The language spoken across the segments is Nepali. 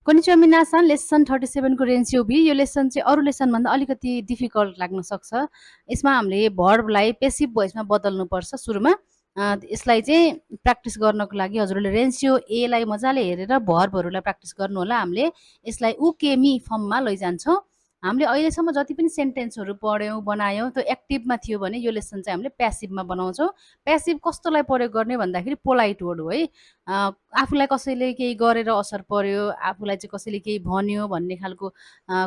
कोनिचिवा मिनासान लेसन 37 को रेन्सियोबी यो लेसन चाहिँ अरू लेसनभन्दा अलिकति डिफिकल्ट लाग्न सक्छ। यसमा हामीले भर्बलाई पेसिभ भोइसमा बदल्नुपर्छ सुरुमा। यसलाई चाहिँ प्र्याक्टिस गर्नको लागि हजुरहरूले रेन्सियो एलाई मजाले हेरेर भर्बहरूलाई प्र्याक्टिस गर्नुहोला। हामीले यसलाई उकेमी फर्ममा लैजान्छौँ। हामीले अहिलेसम्म जति पनि सेन्टेन्सहरू पढ्यौँ बनायौँ त्यो एक्टिभमा थियो भने यो लेसन चाहिँ हामीले प्यासिभमा बनाउँछौँ। प्यासिभ कस्तोलाई प्रयोग गर्ने भन्दाखेरि पोलाइट वर्ड हो है। आफूलाई कसैले केही गरेर असर पर्यो, आफूलाई चाहिँ कसैले केही भन्यो भन्ने खालको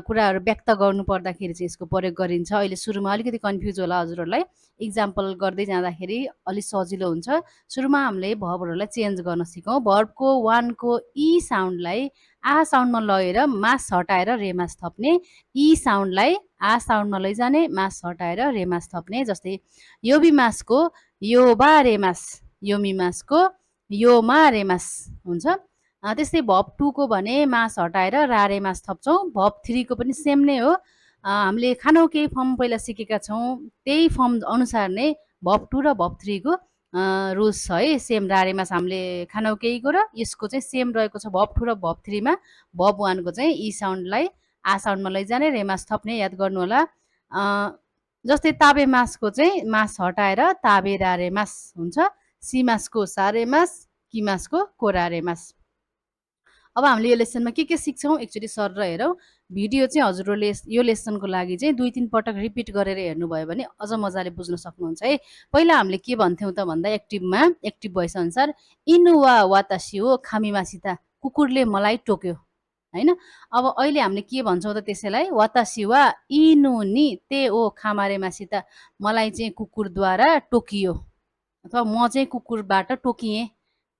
कुराहरू व्यक्त गर्नु पर्दाखेरि चाहिँ यसको प्रयोग गरिन्छ। अहिले सुरुमा अलिकति कन्फ्युज होला हजुरहरूलाई। इक्जाम्पल गर्दै जाँदाखेरि अलिक सजिलो हुन्छ। सुरुमा हामीले भर्बहरूलाई चेन्ज गर्न सिकौँ। भर्बको वानको ई साउन्डलाई आ साउन्डमा लगेर मास हटाएर रेमास थप्ने, ई साउन्डलाई आ साउन्डमा लैजाने, मास हटाएर रेमास थप्ने। जस्तै योबी मासको यो बा रेमास, योमी मासको योमा रेमास हुन्छ। त्यस्तै भब 2 को भने मास हटाएर रा रेमास थप्छौँ। भब 3 को पनि सेम नै हो। हामीले खानौ केही फर्म पहिला सिकेका छौँ, त्यही फर्म अनुसार नै भब 2 र भब 3 को रुल्स छ है। सेम रा रेमास हामीले खानौ केहीको र यसको चाहिँ सेम रहेको छ भब 2 र भब 3 मा। भब 1 को चाहिँ ई साउन्डलाई आ साउन्डमा लैजाने, रेमास थप्ने, याद गर्नु होला। जस्तै ताबे मासको चाहिँ मास हटाएर ताबे रा रेमास हुन्छ। सिमासको सारेमास, किमासको कोरारेमास। अब हामीले यो लेसनमा के सिक्छौँ एकचोटि सर हेरौँ। भिडियो चाहिँ हजुरहरूले यो लेसनको लागि चाहिँ 2-3 पटक रिपिट गरेर हेर्नुभयो भने अझ मजाले बुझ्न सक्नुहुन्छ है। पहिला हामीले के भन्थ्यौँ त भन्दा एक्टिभमा एक्टिभ भोइस अनुसार इनु वा वातासी हो खामिमासिता, कुकुरले मलाई टोक्यो हैन। अब अहिले हामीले के भन्छौँ त त्यसैलाई वातासी वा इनु नि ते ओ खामारेमासिता, मलाई चाहिँ कुकुरद्वारा टोकियो अथवा म चाहिँ कुकुरबाट टोकिएँ।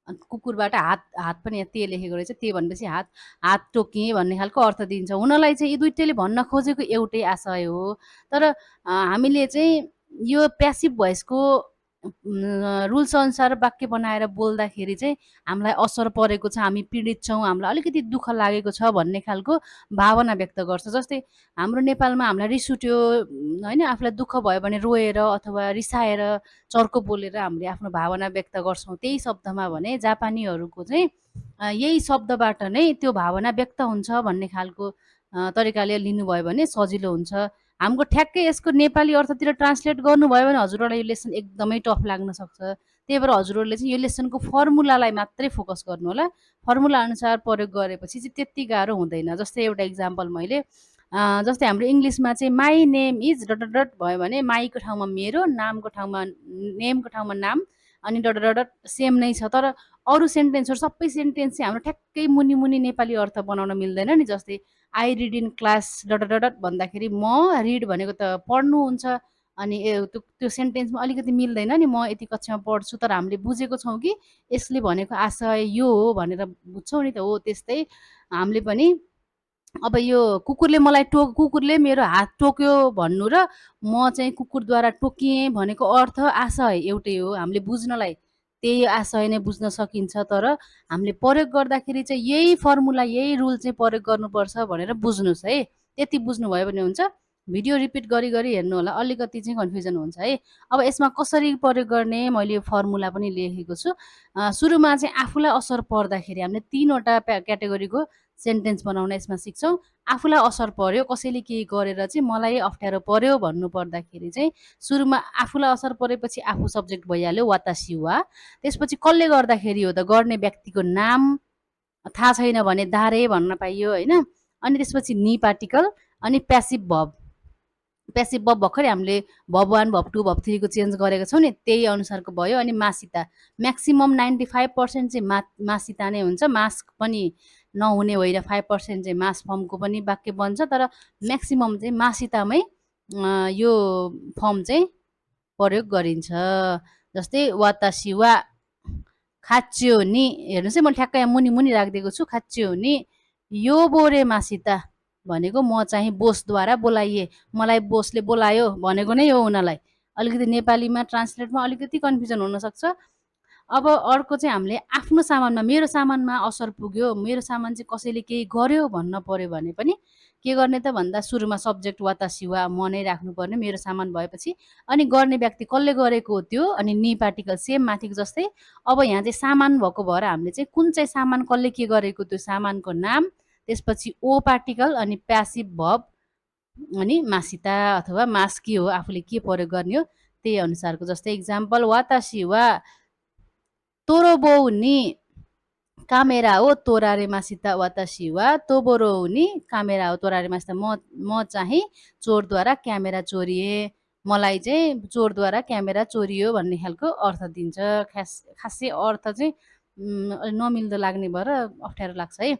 कुकुरबाट हात हात पनि यहाँ ते लेखेको रहेछ, ते भनेपछि हात हात टोकिएँ भन्ने खालको अर्थ दिन्छ। हुनलाई चाहिँ यी दुईटैले भन्न खोजेको एउटै आशय हो। तर हामीले चाहिँ यो प्यासिभ भोइसको रुल्स अनुसार वाक्य बनाएर बोल्दाखेरि चाहिँ हामीलाई असर परेको छ, हामी पीडित छौँ, हामीलाई अलिकति दुःख लागेको छ भन्ने खालको भावना व्यक्त गर्छ। जस्तै हाम्रो नेपालमा हामीलाई रिस उठ्यो होइन, आफूलाई दुःख भयो भने रोएर अथवा रिसाएर चर्को बोलेर हामीले आफ्नो भावना व्यक्त गर्छौँ त्यही शब्दमा भने जापानीहरूको चाहिँ यही शब्दबाट नै त्यो भावना व्यक्त हुन्छ भन्ने खालको तरिकाले लिनुभयो भने सजिलो हुन्छ। हाम्रो ठ्याक्कै यसको नेपाली अर्थतिर ट्रान्सलेट गर्नुभयो भने हजुरहरूलाई यो लेसन एकदमै टफ लाग्न सक्छ। त्यही भएर हजुरहरूले चाहिँ यो लेसनको फर्मुलालाई मात्रै फोकस गर्नु होला। फर्मुला अनुसार प्रयोग गरेपछि चाहिँ त्यति गाह्रो हुँदैन। जस्तै एउटा इक्जाम्पल मैले जस्तै हाम्रो इङ्ग्लिसमा चाहिँ my name is dot dot dot भयो भने माईको ठाउँमा मेरो, नामको ठाउँमा नेमको ठाउँमा नाम, अनि डट डट डट सेम नै छ। तर अरू सेन्टेन्सहरू सबै सेन्टेन्स चाहिँ हाम्रो ठ्याक्कै मुनि मुनि नेपाली अर्थ बनाउन मिल्दैन नि। जस्तै I read in class dot dot dot भन्दाखेरि म रिड भनेको त पढ्नु हुन्छ, अनि त्यो सेन्टेन्समा अलिकति मिल्दैन नि। म यति कक्षामा पढ्छु, तर हामीले बुझेको छौँ कि यसले भनेको आशय यो हो भनेर बुझ्छौँ नि त। हो त्यस्तै हामीले पनि अब यो कुकुरले मेरो हात टोक्यो भन्नु र म चाहिँ कुकुरद्वारा टोकिएँ भनेको अर्थ आशय एउटै हो। हामीले बुझ्नलाई त्यही आशय नै बुझ्न सकिन्छ, तर हामीले प्रयोग गर्दाखेरि चाहिँ यही फर्मुला यही रुल चाहिँ प्रयोग गर्नुपर्छ भनेर बुझ्नुहोस् है। त्यति बुझ्नुभयो भने हुन्छ। भिडियो रिपिट गरी गरी हेर्नु होला, अलिकति चाहिँ कन्फ्युजन हुन्छ है। अब यसमा कसरी प्रयोग गर्ने मैले यो फर्मुला पनि लेखेको छु। सुरुमा चाहिँ आफूलाई असर पर्दाखेरि हामीले 3वटा क्याटेगोरीको सेन्टेन्स बनाउन यसमा सिक्छौँ। आफूलाई असर पर्यो, कसैले केही गरेर चाहिँ मलाई अप्ठ्यारो पर्यो भन्नु पर्दाखेरि चाहिँ सुरुमा आफूलाई असर परेपछि आफू सब्जेक्ट भइहाल्यो वातासी वा। त्यसपछि कसले गर्दाखेरि हो त, गर्ने व्यक्तिको नाम थाहा छैन भने दारे भन्न पाइयो होइन। अनि त्यसपछि नि पार्टिकल, अनि प्यासिभ भब। प्यासिभ भब भर्खरै हामीले भब 1 भब 2 भब 3 को चेन्ज गरेको छौँ नि, त्यही अनुसारको भयो। अनि मासिता म्याक्सिमम 95% चाहिँ मासिता नै हुन्छ। मास्क पनि नहुने होइन, 5% चाहिँ मास फर्मको पनि वाक्य बन्छ, तर म्याक्सिमम चाहिँ मासितामै यो फर्म चाहिँ प्रयोग गरिन्छ। जस्तै वातासी वा खाच्यो नि, हेर्नुहोस् है मैले ठ्याक्कै यहाँ मुनि मुनि राखिदिएको छु। खाच्यो नि यो बोरे मासिता भनेको म चाहिँ बोसद्वारा बोलाइए, मलाई बोसले बोलायो भनेको नै हो उनीहरूलाई। अलिकति नेपालीमा ट्रान्सलेटमा अलिकति कन्फ्युजन हुनसक्छ। अब अर्को चाहिँ हामीले आफ्नो सामानमा, मेरो सामानमा असर पुग्यो, मेरो सामान चाहिँ कसैले केही गर्यो भन्न पर्यो भने पनि के गर्ने त भन्दा सुरुमा सब्जेक्ट वातासी वा म नै राख्नुपर्ने मेरो सामान भएपछि। अनि गर्ने व्यक्ति कसले गरेको हो त्यो, अनि नि पार्टिकल सेम माथिको जस्तै। अब यहाँ चाहिँ सामान भएको भएर हामीले चाहिँ कुन चाहिँ सामान कसले के गरेको त्यो सामानको नाम, त्यसपछि ओ पार्टिकल अनि प्यासिभ भर्ब अनि मासिता अथवा मास के हो आफूले के प्रयोग गर्ने हो त्यही अनुसारको। जस्तै इक्जाम्पल वातासी वा तोरोबौ नि कामेरा हो तोरारे मासिता वातासी वा तोबोरो नि कामेरा हो तोरारे मासिता म चाहिँ चोरद्वारा क्यामेरा चोरिए मलाई चाहिँ चोरद्वारा क्यामेरा चोरियो भन्ने खालको अर्थ दिन्छ। खासै अर्थ चाहिँ नमिल्दो लाग्ने भएर अप्ठ्यारो लाग्छ है।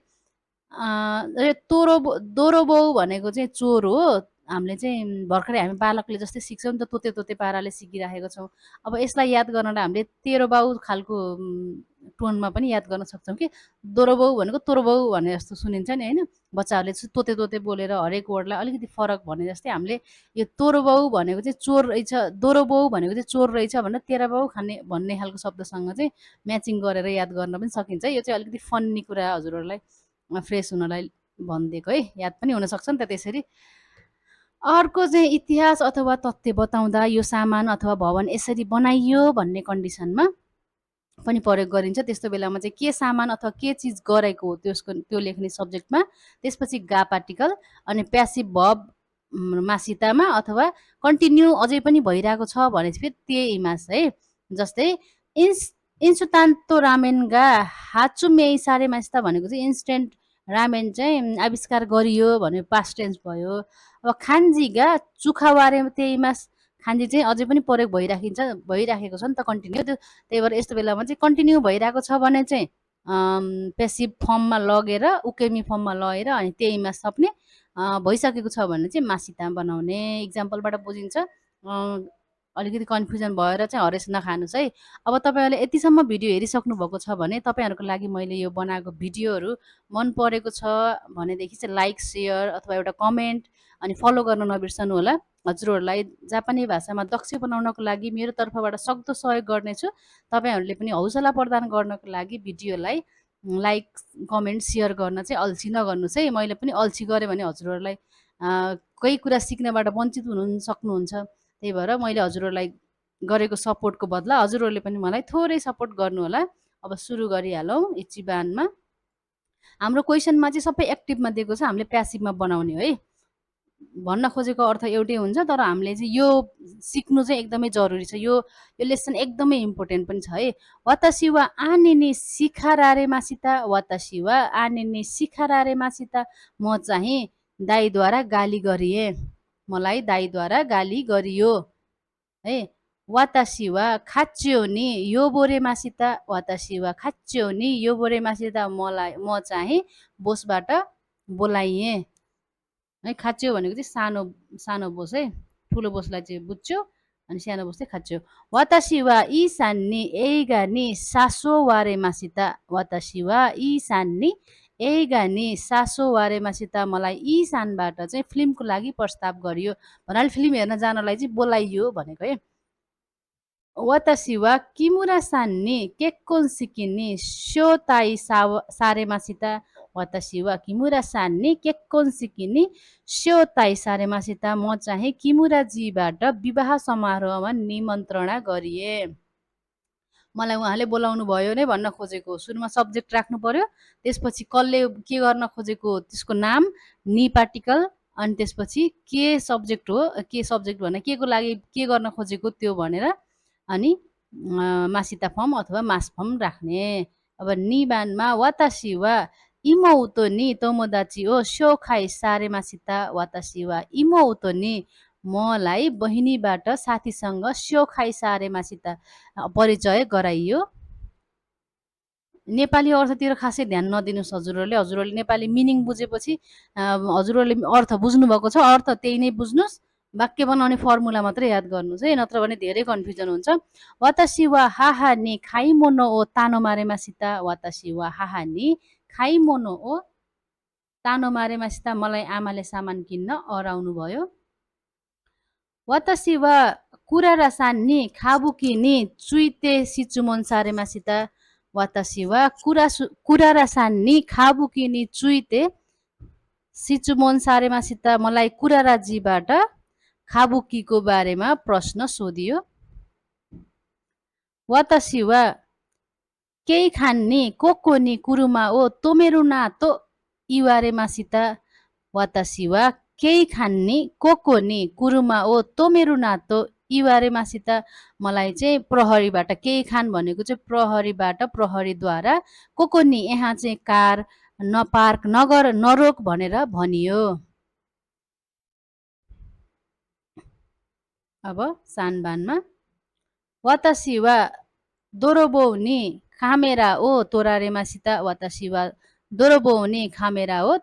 दोरोबौ भनेको चाहिँ चोर हो। हामीले चाहिँ भर्खरै हामी बालकले जस्तै सिक्छौँ नि त तोते तोते पाराले सिकिराखेको छौँ। अब यसलाई याद गर्नलाई हामीले तेरो बाउ खालको टोनमा पनि याद गर्न सक्छौँ कि दोरोबौ भनेको तोरोबौ भने जस्तो सुनिन्छ नि होइन। बच्चाहरूले तोते तोते बोलेर हरेक वर्डलाई अलिकति फरक भने जस्तै हामीले यो तोरोबौ भनेको चाहिँ चोर रहेछ, दोरोबौ भनेको चाहिँ चोर रहेछ भनेर तेराबाउ खाने भन्ने खालको शब्दसँग चाहिँ म्याचिङ गरेर याद गर्न पनि सकिन्छ। यो चाहिँ अलिकति फन्नी कुरा हजुरहरूलाई फ्रेस हुनलाई भनिदिएको है। याद पनि हुनसक्छ नि त त्यसरी। अर्को चाहिँ इतिहास अथवा तथ्य बताउँदा यो सामान अथवा भवन यसरी बनाइयो भन्ने कन्डिसनमा पनि प्रयोग गरिन्छ। त्यस्तो बेलामा चाहिँ के सामान अथवा के चिज गरेको हो त्यो लेख्ने सब्जेक्टमा, त्यसपछि गा पार्टिकल अनि प्यासिभ भर्ब मासितामा अथवा कन्टिन्यू अझै पनि भइरहेको छ भने चाहिँ फेरि त्यही मास है। जस्तै इन्सुतान्तो रामेन गा हाचुमेई सारे मासिता भनेको चाहिँ इन्स्टेन्ट रामेन चाहिँ आविष्कार गरियो भने पास्ट टेन्स भयो। अब खान्जीगा चुखावारे त्यही मास खान्जी चाहिँ अझै पनि प्रयोग भइराखेको छ नि त कन्टिन्यू। त्यही भएर यस्तो बेलामा चाहिँ कन्टिन्यू भइरहेको छ भने चाहिँ पेसिभ फर्ममा लगेर उकेमी फर्ममा लगेर अनि त्यही मास थप्ने, भइसकेको छ भने चाहिँ मासिता बनाउने। इक्जाम्पलबाट बुझिन्छ। अलिकति कन्फ्युजन भएर चाहिँ हरेस नखानुहोस् है। अब तपाईँहरूले यतिसम्म भिडियो हेरिसक्नु भएको छ भने तपाईँहरूको लागि मैले यो बनाएको भिडियोहरू मन परेको छ भनेदेखि चाहिँ लाइक सेयर अथवा एउटा कमेन्ट अनि फलो गर्न नबिर्सनु होला। हजुरहरूलाई जापानी भाषामा दक्ष बनाउनको लागि मेरो तर्फबाट सक्दो सहयोग गर्नेछु। तपाईँहरूले पनि हौसला प्रदान गर्नको लागि भिडियोलाई लाइक कमेन्ट सेयर गर्न चाहिँ अल्छी नगर्नुहोस् है। मैले पनि अल्छी गरेँ भने हजुरहरूलाई केही कुरा सिक्नबाट वञ्चित हुनु सक्नुहुन्छ। त्यही भएर मैले हजुरहरूलाई गरेको सपोर्टको बदला हजुरहरूले पनि मलाई थोरै सपोर्ट गर्नु होला। अब सुरु गरिहालौँ। इचिबानमा हाम्रो क्वेसनमा चाहिँ सबै एक्टिभमा दिएको छ, हामीले प्यासिभमा बनाउने हो है। भन्न खोजेको अर्थ एउटै हुन्छ तर हामीले चाहिँ यो सिक्नु चाहिँ एकदमै जरुरी छ। यो लेसन एकदमै इम्पोर्टेन्ट पनि छ है। वातासी वा आनिनी सिखारारे मासिता वातासी वा आनिनी सिखारारे मासिता म चाहिँ दाइद्वारा गाली गरिए, मलाई दाइद्वारा गाली गरियो है। वातासी वा खाच्यो नि यो बोरे मासिता वातासी वा खाच्यो नि यो बोरे मासिता म चाहिँ बोसबाट बोलाइएँ है। खाच्यो भनेको चाहिँ सानो सानो बोस है, ठुलो बोसलाई चाहिँ बुझ्यो अनि सानो बोस चाहिँ खाच्यो। वातासी वा ई सान्नी एइगा नि सासो वारे मासिता वातासी वा ई सान्नी एइगा नि सासो वारे मासिता मलाई ई सानबाट चाहिँ फिल्मको लागि प्रस्ताव गरियो भन्नाले फिल्म हेर्न जानलाई चाहिँ बोलाइयो भनेको है। वातासी वा किमुरा सान नि केक्कोन सिकी नि स्योताई सारे मासिता वातासी वा किमुरा सान नि केक्कोन सिकी नि स्योताई सारे मासिता म चाहिँ किमुराजीबाट विवाह समारोहमा निमन्त्रणा गरिए, मलाई उहाँले बोलाउनु भयो नै भन्न खोजेको। सुरुमा सब्जेक्ट राख्नु पर्यो, त्यसपछि कसले के गर्न खोजेको त्यसको नाम नि पार्टिकल अनि त्यसपछि के सब्जेक्ट हो, के सब्जेक्ट भने के को लागि के गर्न खोजेको त्यो भनेर अनि मासिता फर्म अथवा मास फर्म राख्ने। अब निबानमा वातासी वा इमौतो नि तोमोदाची हो स्योखाई सारे मासिता वातासी वा इमौतो नि मलाई बहिनीबाट साथीसँग स्योखाई सारे मासिता परिचय गराइयो। नेपाली अर्थतिर खासै ध्यान नदिनुहोस् हजुरहरूले नेपाली मिनिङ बुझेपछि हजुरहरूले अर्थ बुझ्नुभएको छ, अर्थ त्यही नै बुझ्नुहोस्। वाक्य बनाउने फर्मुला मात्रै याद गर्नुहोस् है, नत्र भने धेरै कन्फ्युजन हुन्छ। वातासी वा हाहा नि खाइमोनो ओ तानो मारे मासिता वातासी वा हाहा नि खाइमोनो ओ तानो मारे मासिता मलाई आमाले सामान किन्न अराउनु भयो। वातासी वा कुरारा सान नि खाबुकी नि चुइते सिचुमोन सारे मासिता वातासी वा कुरारा सान नि खाबुकी नि चुइते सिचुमोन सारे मासिता मलाई कुराराजीबाट खाबुकीको बारेमा प्रश्न सोधियो। वातासी वा केही खान्नी कोको नि कुरुमा ओ तोमेरु नातो इवारे मासिता वातासी वा केही खान्नी कोको नि कुरुमा ओ तोमेरु नातो इवारे मासिता मलाई चाहिँ प्रहरीबाट केही खान भनेको चाहिँ प्रहरीबाट प्रहरीद्वारा कोको नि यहाँ चाहिँ कार नपार्क नगर नरोक भनेर भनियो। अब सानबानमा वातासी वा दोरोबो नि खामेरा ओ तोरारे मासिता वातासी वा दोरोबो नि खामेरा हो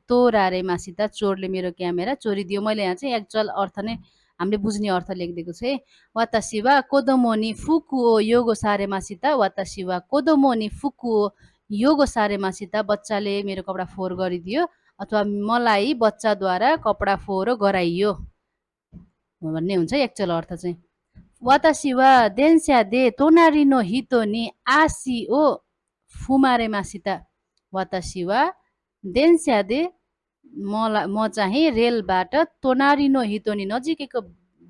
तोरारे मासिता चोरले मेरो क्यामेरा चोरिदियो। मैले यहाँ चाहिँ एक्चुअल अर्थ नै हामीले बुझ्ने अर्थ लेखिदिएको छु है। वातासी वा कोदोमो नि फुकुओ योगो सारे मासिता वातासी वा कोदोमो नि फुकुओ योगो सारे मासिता बच्चाले मेरो कपडा फोहोर गरिदियो अथवा मलाई बच्चाद्वारा कपडा फोहोर गराइयो भन्ने हुन्छ एक्चुअल अर्थ चाहिँ। वातासी वा देन्स्या दे तोनारी नो हितो नि आसी ओ फुमारे मासिता वातासी वा देन्स्या दे म चाहिँ रेलबाट तोनारी नो हितो नि नजिकैको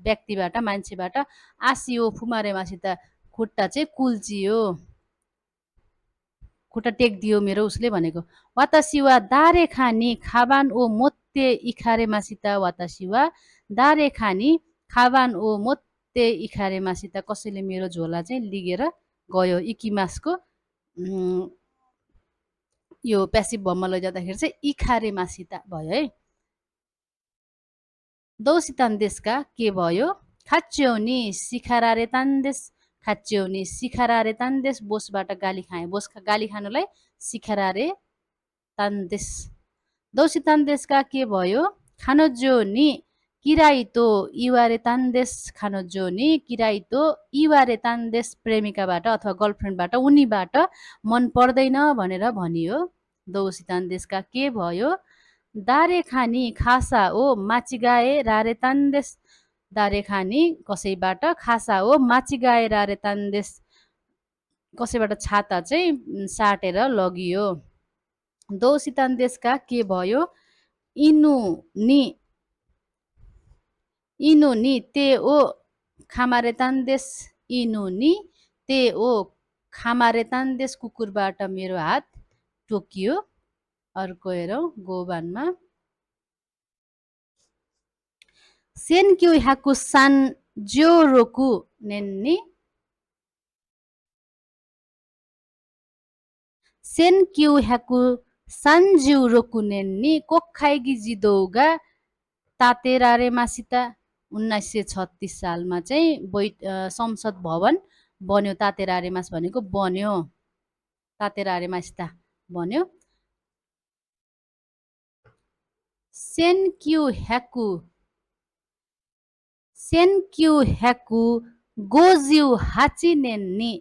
व्यक्तिबाट मान्छेबाट आसियो फुमारे मासिता खुट्टा चाहिँ कुल्चियो खुट्टा टेक्दियो मेरो उसले भनेको। वातासी वा दारे खानी खाबान ओ मोत्ते इखारे मासिता वातासी वा दारे खानी खाबान ओ मोत्ते इखारे मासिता कसैले मेरो झोला चाहिँ लिगेर गयो। इकिमासको यो प्यासिभ भर्बमा लैजाँदाखेरि चाहिँ इखारे मासिता भयो है। दौसितान्देशका के भयो खाच्यौनी सिखारारे तान्देश खाच्यौनी सिखारारे तान्देश बोसबाट गाली खाएँ बोस गाली खानुलाई सिखारारे तान्देश। दौसितान्देशका के भयो खानोजोनी किराइतो इवारे तान्देश खानोजोनी किराइतो इवारे तान्देश प्रेमिकाबाट अथवा गर्लफ्रेन्डबाट उनीबाट मन पर्दैन भनेर भनियो। दौसितान्देशका के भयो दारे खानी खासा ओ माचिगाए रारे तान्देश दारे खानी कसैबाट खासा ओ माचिगाए रारे तान्देश कसैबाट छाता चाहिँ साटेर लगियो। दौसितान्देशका के भयो इनु नि ते ओ खामारे तान्देश इनु नि ते ओ खामारे तान्देश कुकुरबाट मेरो हात टोकियो। अर्को हेरौँ गोबानमा सेन्क्यु ह्याकु सान ज्योरोकु नेन्नी सेन्क्यु ह्याकु सान्ज्युरोकु नेन्नी कोक्खाइगी जिदौगा तातेरारे मासिता 1936 सालमा चाहिँ संसद भवन बन्यो। तातेरारे मास भनेको बन्यो तातेरारे मासिता बन्यो। सेन्क्यु ह्याकु गोजिउ हाची नेन्नी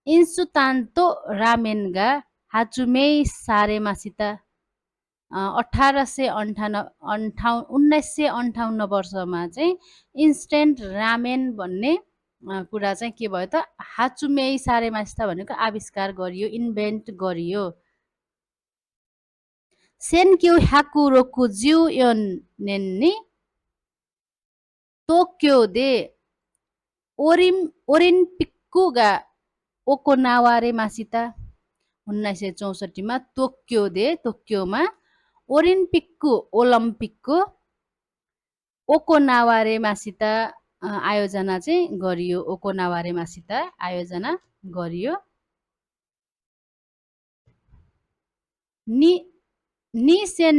इन्सुतान्तो रामेनगा हाचुमेई सारे मासिता 1958 वर्षमा चाहिँ इन्स्टेन्ट रामेन भन्ने कुरा चाहिँ के भयो त हाचुमेई सारे मासिता भनेको आविष्कार गरियो इन्भेन्ट गरियो। सेन्क्यु ह्याकु रोकु जिउ योन नेन्नी टोक्यो दे ओरिम्पिक्कुगा ओकोनावारे मासिता 1964 मा टोक्योमा ओलिम्पिकको ओकोनावारे मासिता आयोजना चाहिँ गरियो। ओकोनावारे मासिता आयोजना गरियो। निसेन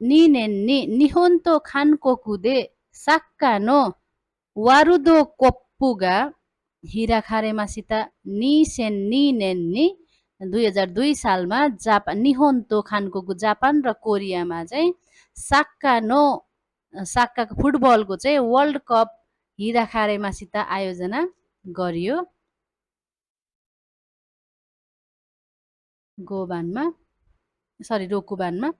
निनेन्नी निहोन्तो खानकोकुदे साक्कानो वारुदो कोप्पुगा हिराखारे मासिता निसेन निनेन्नी 2002 सालमा निहोन्तो खानकोकु जापान र कोरियामा चाहिँ साक्काको फुटबलको चाहिँ वर्ल्ड कप हिराखारे मासिता आयोजना गरियो। रोकुबानमा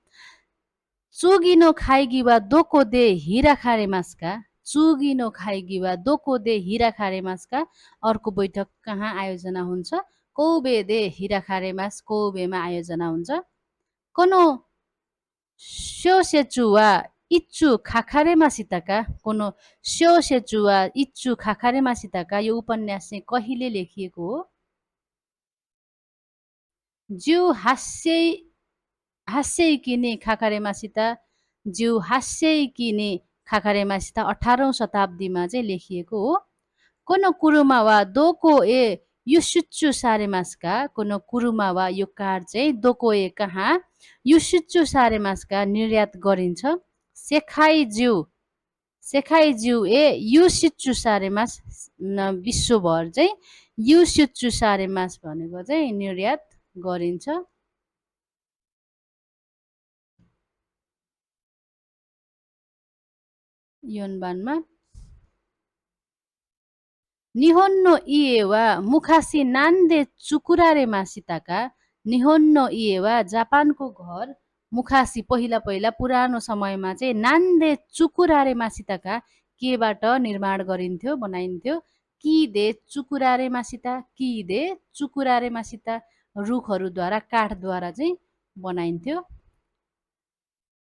चुगिनो खाइगी वा दोको दे हिराखारे मासका चुगिनो खाइगी वा दोको दे हिराखारे मासका अर्को बैठक कहाँ आयोजना हुन्छ कोबे दे हिराखारे मास कोबेमा आयोजना हुन्छ। कोनो स्योसेचु वा इच्चु खाखारे मासिताका कोनो स्योसेचु वा इच्चु खाखारे मासिताका यो उपन्यास चाहिँ कहिले लेखिएको हो ज्यू हास्यै हास्यै किने खाकारेमासिता ज्यू हास्यै किने खाकारेमासिता 18औं शताब्दीमा चाहिँ लेखिएको हो। कोनो कुरुमा वा दोको ए युसुच्चु सारेमासका कोनो कुरुमा वा यो कार्ड चाहिँ दोको ए कहाँ युसुच्चु सारेमासका निर्यात गरिन्छ। सेखाइज्यू सेखाइज्यू ए युसिच्चु सारेमास विश्वभर चाहिँ युसिच्चु सारेमास भनेको चाहिँ निर्यात गरिन्छ। योनबानमा निहोन्नो इए वा मुखासी नान्दे चुकुरारे मासिताका निहोन्नो इए वा जापानको घर मुखासी पहिला पहिला पुरानो समयमा चाहिँ नान्दे चुकुरारे मासिताका केबाट निर्माण गरिन्थ्यो बनाइन्थ्यो। किदे चुकुरारे मासिता किदे चुकुरारे मासिता रुखहरूद्वारा काठद्वारा चाहिँ बनाइन्थ्यो।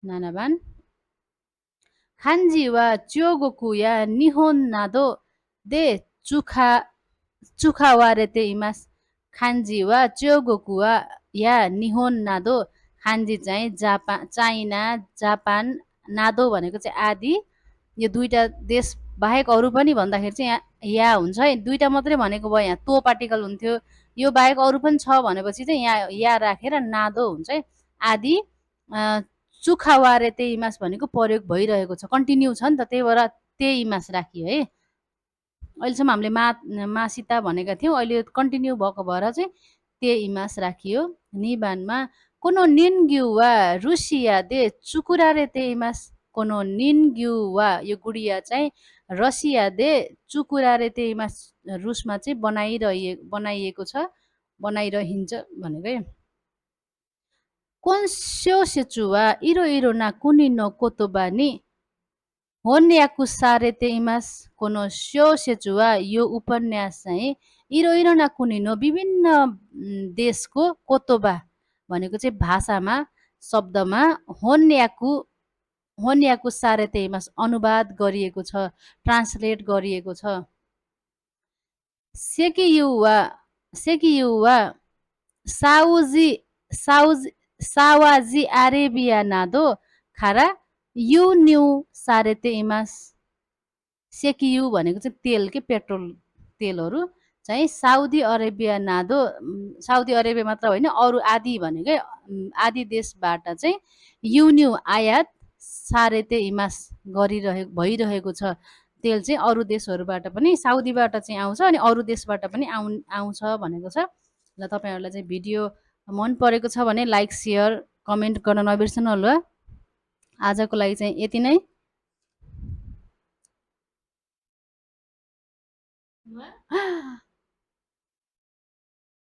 नानाबान खान्जी वा च्योगोकु या निहोन नादो दे चुखा चुखावारेते इमास खान्जी वा च्योगोकु वा या निहोन नादो खान्जी चाहिँ जापान चाइना जापान नादो भनेको चाहिँ आदि यो दुईटा देश बाहेक अरू पनि भन्दाखेरि चाहिँ या हुन्छ है। दुईटा मात्रै भनेको भयो यहाँ तो पार्टिकल हुन्थ्यो। यो बाहेक अरू पनि छ भनेपछि चाहिँ यहाँ या राखेर नादो हुन्छ है। आदि चुखावारे त्यही इमास भनेको प्रयोग भइरहेको छ कन्टिन्यू छ नि त त्यही भएर त्यही इमास राखियो है। अहिलेसम्म हामीले मासिता भनेका थियौँ अहिले कन्टिन्यू भएको भएर चाहिँ त्यही इमास राखियो। निबानमा कोनो निन्ग्यु वा रुसिया दे चुकुरारे त्यही इमास कोनो निन्ग्यु वा यो गुडिया चाहिँ रसिया दे चुकुरारे त्यही इमास रुसमा चाहिँ बनाइएको छ बनाइरहन्छ भनेको है। कोन्स्योसेचु वा इरो इरो ना कुनी नो कोतोबा नि होन्याकु सारेते इमास कोनो स्योसेचु वा यो उपन्यास चाहिँ इरो इरो ना कुनी नो विभिन्न देशको कोतोबा भनेको चाहिँ भाषामा शब्दमा होन्याकु होन्याकु सारेते इमास अनुवाद गरिएको छ ट्रान्सलेट गरिएको छ। सेकियु वा साउजी सावाजी अरेबिया नादो खारा यु न्यु सारेते इमास सेकियु भनेको चाहिँ तेल के पेट्रोल तेलहरू चाहिँ साउदी अरेबिया नादो साउदी अरेबिया मात्र होइन अरू आदि भनेकै आदि देशबाट चाहिँ युन्यु आयात सारेते इमास भइरहेको छ। तेल चाहिँ अरू देशहरूबाट पनि साउदीबाट चाहिँ आउँछ अनि अरू देशबाट पनि आउँछ भनेको छ। ल तपाईँहरूलाई चाहिँ भिडियो मन परेको छ भने लाइक सेयर कमेन्ट गर्न नबिर्सनु होला। आजको लागि चाहिँ यति नै।